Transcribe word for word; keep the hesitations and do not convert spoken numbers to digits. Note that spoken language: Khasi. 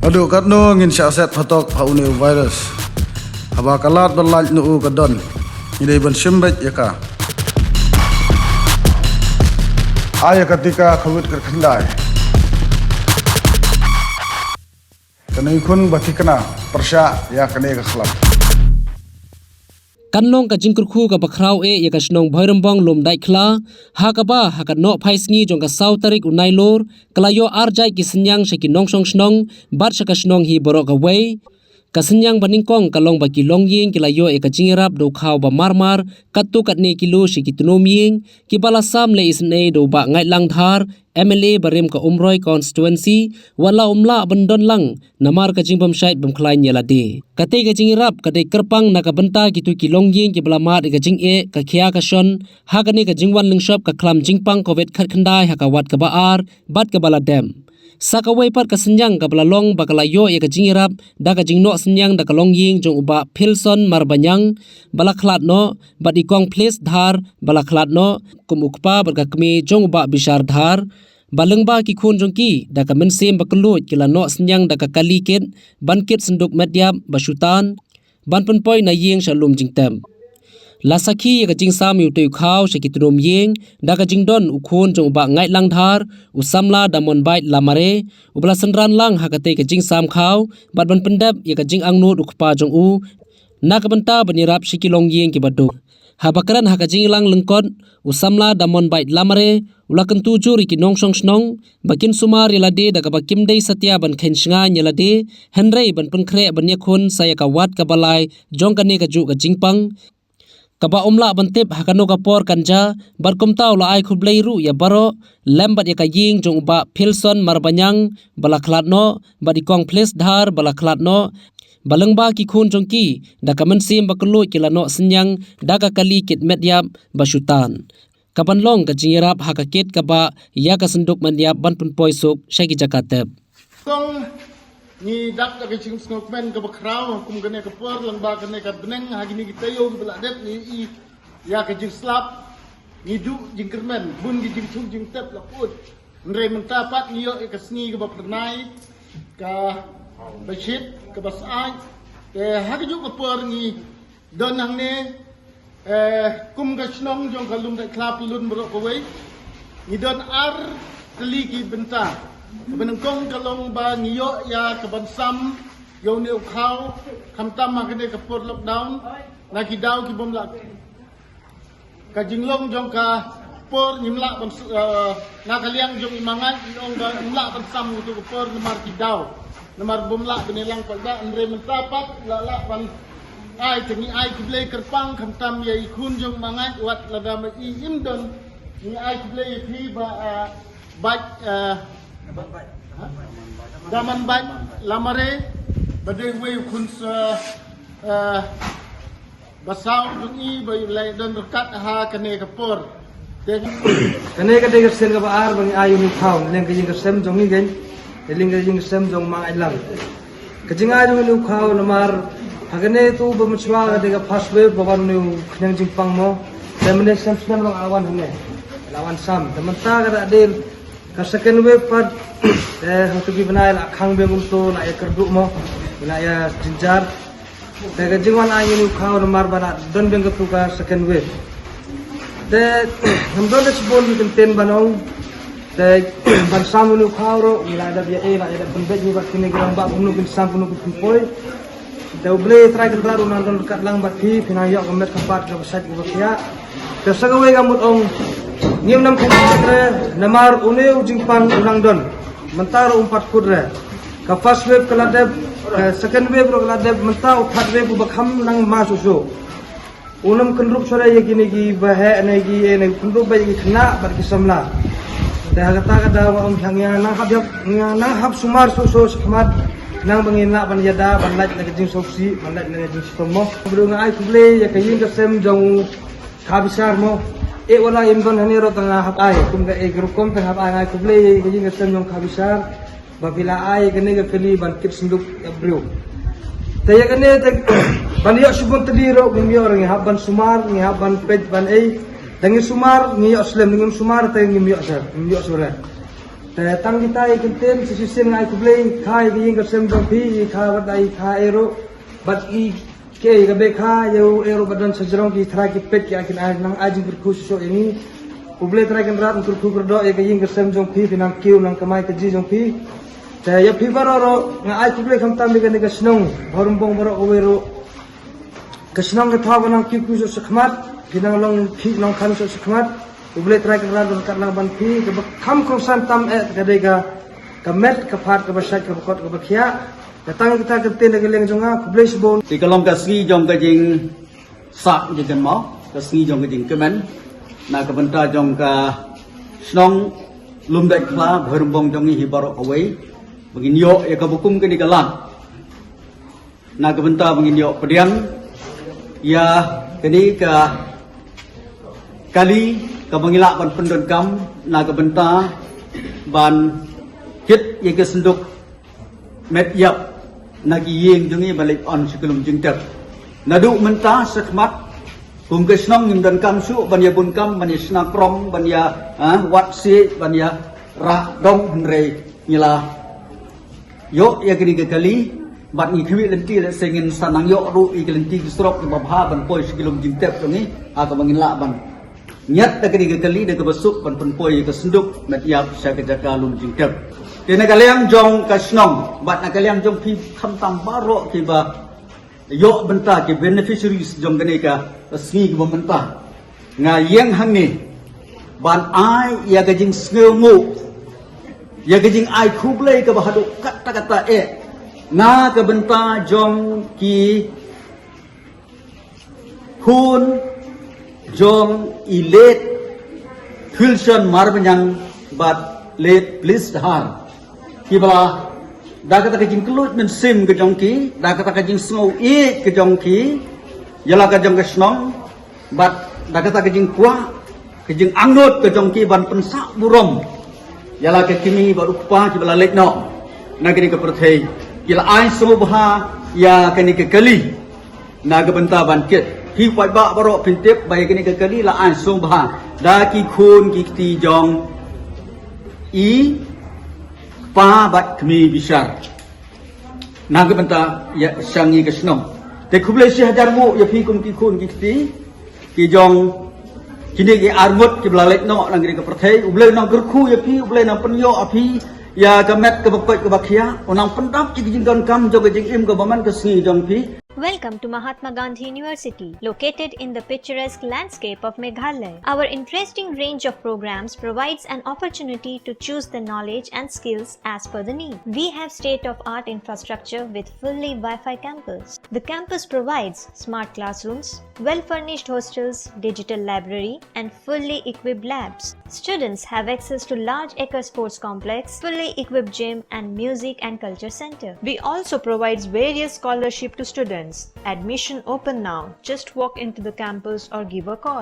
Haduh katno ngin shah set phatok ha une u virus? Haba ka lad ba lait na u ka don, ngi dei ban shim beit ïa ka. Ai ïa ka tika Covid kyrkhyndai. Kane khun ba thikna pyrshah ïa kane ka khlam. Kan long ka jingkyrkhu kaba khraw eh ïa ka shnong Bhoirymbong Lumdaitkhla, ha kaba ha ka nohphai sngi jong ka saw tarik u Nailur, ka la ïoh ar jait ki synñiang sha ki nongshong shnong bad sha ka shnong hi baroh kawei. Ka synñiang ba nyngkong ka long ba ki longïing ki la ïoh ïa ka jingïarap da u khaw ba marmar katto katne kilo sha ki tnum ïing, kiba la sam leh isynei da u Bah Ngaitlang Dhar, M L A barim ka Umroi constituency, wat la um lah ban don lang namar ka jingbymshait bymkhlaiñ ïa lade. Katei ka jingïarap ka dei kyrpang na ka bynta kito ki longïing kiba la mad ïa ka jingeh, ka khia ka shon ha kane ka jingwan lyngshop ka khlam jingpang Covid khatkhyndai ha ka wat kaba ar bad kaba la dem. Sa kawei pat ka synñiang kaba la long ba ka la ïoh ïa ka jingïarap da ka jingnoh synñiang da ka longïing jong u Bah Philson Marbaniang, ba la khlad noh, bad i Kong Phlis Dhar, ba la khlad noh kum u kpa bad ka kmie jong u Bah Bishar Dhar, ba lyngba ki khun jong ki da ka mynsiem ba kylluid ki la noh synñiang da ka kali kit ban kit synduk met ïap ba shu tan ban pynpoi na ïing sha lum jingtep. La sakhi ïa ka jingsam ïa utei u khaw sha ki tnum ïing da ka jingdon u khun jong u Bah Ngaitlang Dhar, u samla Damonbait Lamare, uba la synran lang ha katei ka jingsam khaw bad ban pyndep ïa ka jingangnud u kpa jong u na ka bynta ban ïarap sha ki longïing kiba duk. Haba kren ha ka jingïalang lyngkot, u samla Damonbait Lamare u la kyntu jur ïa ki nongshong shnong ba kin sumar ïa lade da kaba kim dei satia ban kheiñ shngaiñ ïa lade, hynrei ban pynkhreh ban ïakhun sa ïa ka wat kaba lai jong kane kajuh ka jingpang, kaba um lah ban tip ha kano ka por kan jia, bad kumta u la ai khublei ruh ïa baroh, lem bad ïa ka ïing jong u Bah Philson Marbaniang ba la khlad noh, bad i Kong Phlis Dhar ba la khlad noh, ba lyngba ki khun jong ki da ka mynsiem ba kylluid ki la noh synñiang da ka kali kit met ïap ba shu tan, kaban long ka jingïarap ha ka kit kaba ïa ka synduk met ïap ban pynpoi suk sha ki jaka tep. Kong, ngi dap da ka jingsngewkmen kaba khraw kum kane ka por lyngba kane ka bneng ha kine ki taïew kiba la dep ngi ïohi ïa ka jingslap, ngi duh jingkyrmen, bun ki jingthung jingtep la pud. Hynrei mynta pat ngi ïoh ïa ka sngi kaba phyrnai, kaba shit, kaba syaid. Te ha kajuh ka por ngi don hangne, eh, kum ka shnong jong ka Lumdaitkhla Pyllun baroh kawei, ngi don ar tylli ki bynta. Kaba nyngkong ka long ba ngi ïoh ïa ka ban sam ïa une u khaw, khamtam ha kane ka por lockdown, na ki daw ki bym lah. Ka jinglong jong ka por ngim lah ban s-, eh, na ka liang jong i Ma Ngaid i ong ba ngim lah ban sam uto ka por namar ki daw. Namar bym lah ban ïalang paidbah, hynrei mynta pat la lah ban ai, te ngi ai khublei kyrpang khamtam ïa i khun jong Ma Ngaid, wat lada ma i im don, ngi ai khublei ïa phi Bah, eh, Bait, eh, ha? Damanbait Lamare, ba dei uwei u khun sa, eh, ba saw jong i ba u la don ryngkat ha kane ka por. Te kane ka dei ka sien kaba ar ba ngi ai une u khaw na liang ka ïing ka sem jong ngi, kane na liang ka ïing ka sem jong Ma Ngaid Lang. Ka jingai jong une u khaw namar ha kane tu ba mynshuwa ka dei ka first wave ba wan une u khñiang jingpang mo. Te mynne snem snem ruh la wan hangne, la wan sam. Te mynta ka da dei ka second wave pat, eh, ha tu ki bnai la khang biang kumto, la ïa kyrduh mo, la ïa jynjar. Te ka jingwan ai une u khaw namar ba la don biang katu ka second wave. Te ngam don da shibun ki kyntien ban ong. Te ban sam une u khaw ruh ngi la dep ïa, eh, la ïa dep pynbeit ngi bad kine ki rangbah kumno kin sam kumno kin pynpoi. Te U Blei Trai Kynrad un nang don ryngkat lang bad phi, phi nang ïoh ka met ka phad kaba sait kaba khiah. Te sa kawei ka mut ong, ngim nang kham kut re, namar une u jingpang u nang don. Mynta ruh um pat kut re. Ka first wave ka la dep, ka second wave ruh ka la dep, mynta u third wave uba kham nang ma shuh shuh. Un ym kynrup shuh re ïa kine kiba heh ne ki, eh, ne kynrup ba ïa ki khynnah bad ki samla. Te ha kata ka daw nga ong ngi nang hap, ngi nang hap sumar shuh shuh shakhmat, nang ba ngin lah ban ïada, ban lait na ka jingsngewsih, ban lait na ka jingshitom mo. Bad nga ai khublei ïa ka ïing ka sem jong u Kha Bishar mo. Eh, wat la im don hangne ruh tang nga hap ai, kum ka, eh, ka rukom tang hap ai, nga ai khublei ïa ka ïing ka sem jong u Kha Bishar. Ba phi la ai kane ka kali ban kit synduk ïa briew. Te ïa kane te ban ïoh shibun tylli ruh ngim ïoh re, ngi hap ban sumar, ngi hap ban peit ban ei. Te ngi sumar ngi ïoh slem, ngim sumar te ngim ïoh shuh, ngim ïoh shuh re. Eh, tang kita ïa kyntien, sa shisien nga ai khublei kha ïa ka ïing ka sem jong phi, ïa kha bad ïa kha ero, bad ïa ka bei kha ïa u ero bad don sa jrong ki trai ki peit ki ai kin ai nang ai jingkyrkhu shisha ïa ngi. U Blei Trai Kynrad un kyrkhu kyrdoh ïa ka ïing ka sem jong phi, phi nang kiew nang kamai ka ji jong phi. Te ïa phi baroh nga ai khublei khamtam ïa kane ka shnong Bhoirymbong baroh kawei ruh. Ka shnong ka thaw ka nang kiew kiew sha khmat, ki nang long khih long khan sha khmat. U Blei Trai Kynrad un kat lang ban phi, kaba kham kongsan tam eh ka dei ka, ka met ka phad kaba shait kaba kot kaba khiah. Ka tang kita ka ktien da ka liang jong nga, khublei shibun. Te ka long ka sngi jong ka jingsah jingkynmaw, ka sngi jong ka jingkmen na ka bynta jong ka shnong Lumdaitkhla Bhoirymbong jong ngi hi baroh kawei. Ba ngin ïoh ïa kaba kum kane ka lad. Na ka bynta ba ngin ïoh pdiang ïa kane ka kali kaba ngi lah ban pyndonkam na ka bynta ban kit ïa ka synduk met ïap na ki ïing jong ngi ban leit on sha ki lum jingtep. Naduh mynta sha khmat kum ka shnong ngim donkam shuh ban ïa bun kam, ban ïa shna krong, ban ïa, ah, wad siej, ban ïa rah dong, hynrei ngi la ïoh ïa kane ka kali bad ngi khmih lynti, lehse ngin sa nang ïoh ruh ïa ki lynti ki surok kiba bha ban poi sha ki lum jingtep jong ngi, ha kaba ngin lah ban ñiad da kane ka kali da kaba suk ban pynpoi ïa ka synduk met ïap sha ka jaka lum jingtep. Te na ka liang jong ka shnong bad na ka liang jong phi khamtam baroh kiba ïoh bynta, ki beneficiaries jong kane ka sngi kaba mynta, nga ïeng hangne ban ai ïa ka jingsngewnguh, ïa ka jingai khublei kaba haduh katta katta eh na ka bynta jong ki khun jong i late Wilson Marbaniang bad late Bliss Dhar, kiba da kata ka jingkylluid mynsiem ka jong ki, da kata ka jingsngew ïeit ka jong ki ïa la ka jong ka shnong, bad da kata ka jingkwah, ka jingangnud ka jong ki ban pynsah burom ïa la ka kmie bad u kpa kiba la leit noh na kane ka pyrthei, ki la ai sngewbha ïa kane ka kali na ka bynta ban kit. Phi paidbah baroh phin tip ba ïa kane ka kali la ai sngewbha da ki khun ki kti jong i kpa bad kmie bishar na ka bynta ïa sha ngi ka shnong. Te khublei shi hajar nguh ïa phi kum ki khun ki kti ki jong kine ki arngut kiba la leit noh na kane ka pyrthei. U Blei u nang kyrkhu ïa phi, U Blei u nang pynïoh ïa phi ïa ka met kaba koit kaba khiah, u nang pyndap ïa ka jingdonkam jong ka jingim kaba man ka sngi jong phi. Welcome to Mahatma Gandhi University, located in the picturesque landscape of Meghalaya. Our interesting range of programs provides an opportunity to choose the knowledge and skills as per the need. We have state-of-art infrastructure with fully Wi-Fi campus. The campus provides smart classrooms, well-furnished hostels, digital library, and fully equipped labs. Students have access to large acre sports complex, fully equipped gym, and music and culture center. We also provides various scholarship to students. Admission open now. Just walk into the campus or give a call.